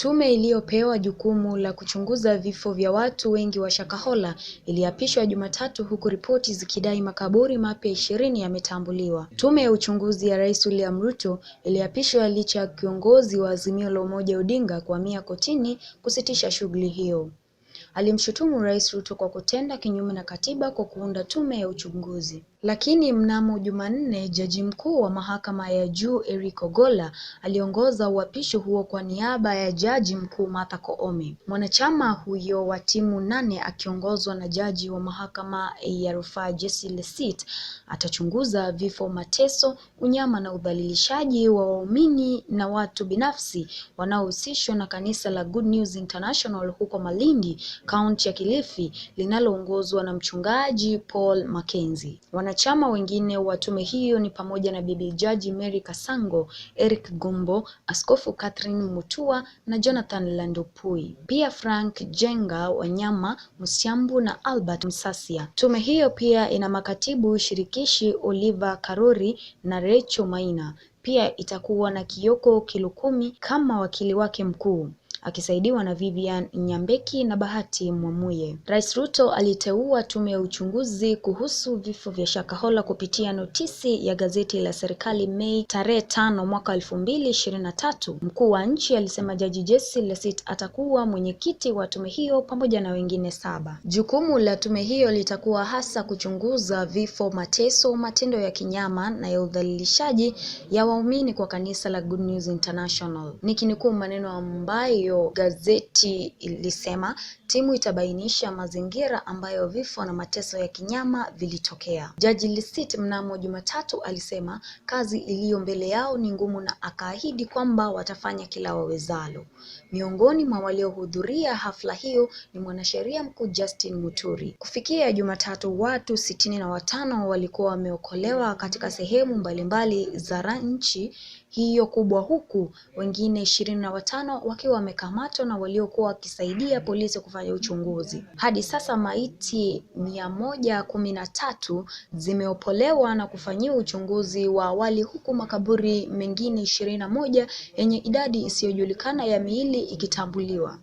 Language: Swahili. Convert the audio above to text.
Tume iliyopewa jukumu la kuchunguza vifo vya watu wengi wa Shakahola iliapishwa Jumatatu huku ripoti zikidai makaburi mapya 20 yametambuliwa. Tume ya uchunguzi ya Rais William Ruto iliapishwa licha ya kiongozi wa Azimio la Umoja Odinga kuhamia kotini kusitisha shughuli hiyo. Alimshutumu Rais Ruto kwa kutenda kinyume na katiba kwa kuunda tume ya uchunguzi. Lakini mnamo Jumanne, Jaji Mkuu wa Mahakama ya Juu Eric Ogolla aliongoza uapisho huo kwa niaba ya Jaji Mkuu Martha Koome. Mwanachama huyo wa timu 8 akiongozwa na Jaji wa Mahakama ya Rufaa Jesse Lesiit atachunguza vifo, mateso, unyama na udhalilishaji wa waumini na watu binafsi wanaohusishwa na kanisa la Good News International huko Malindi, kaunti ya Kilifi, linaloongozwa na Mchungaji Paul Mackenzie. Wanachama wengine wa tume hiyo ni pamoja na Bibi Jaji Mary Kasango, Eric Gumbo, Askofu Catherine Mutua na Jonathan Landopui. Pia Frank Jenga Wanyama, Musiambu na Albert Msasia. Tume hiyo pia ina makatibu shirikishi Oliver Karori na Rachel Maina. Pia itakuwa na Kioko Kilukumi kama wakili wake mkuu, akisaidiwa na Vivian Nyambeki na Bahati Mwamuye. Rais Ruto aliteua tume ya uchunguzi kuhusu vifo vya Shakahola kupitia notisi ya gazeti la serikali Mei tarehe 5 mwaka 2023. Mkuu wa nchi alisema Jaji Jesse Lesiit atakuwa mwenyekiti wa tume hiyo pamoja na wengine 7. Jukumu la tume hiyo litakuwa hasa kuchunguza vifo, mateso, matendo ya kinyama na ya udhalilishaji ya waumini kwa kanisa la Good News International. Nikinukuu maneno ambayo gazeti ilisema, timu itabainisha mazingira ambayo vifo na mateso ya kinyama vilitokea. Jaji Lesiit mnamo Jumatatu alisema kazi iliyo mbele yao ni ngumu na akaahidi kwamba watafanya kila wawezalo. Miongoni mwa waliohudhuria hafla hiyo ni mwanasheria mkuu Justin Muturi. Kufikia Jumatatu, watu 65 walikuwa wameokolewa katika sehemu mbalimbali za nchi hiyo kubwa, huku wengine 25 wakiwa wamekamatwa na waliokuwa wakisaidia polisi kufanya uchunguzi. Hadi sasa maiti 113 zimeopolewa na kufanyiwa uchunguzi wa awali, huku makaburi mengine 21 yenye idadi isiyojulikana ya miili ikitambuliwa.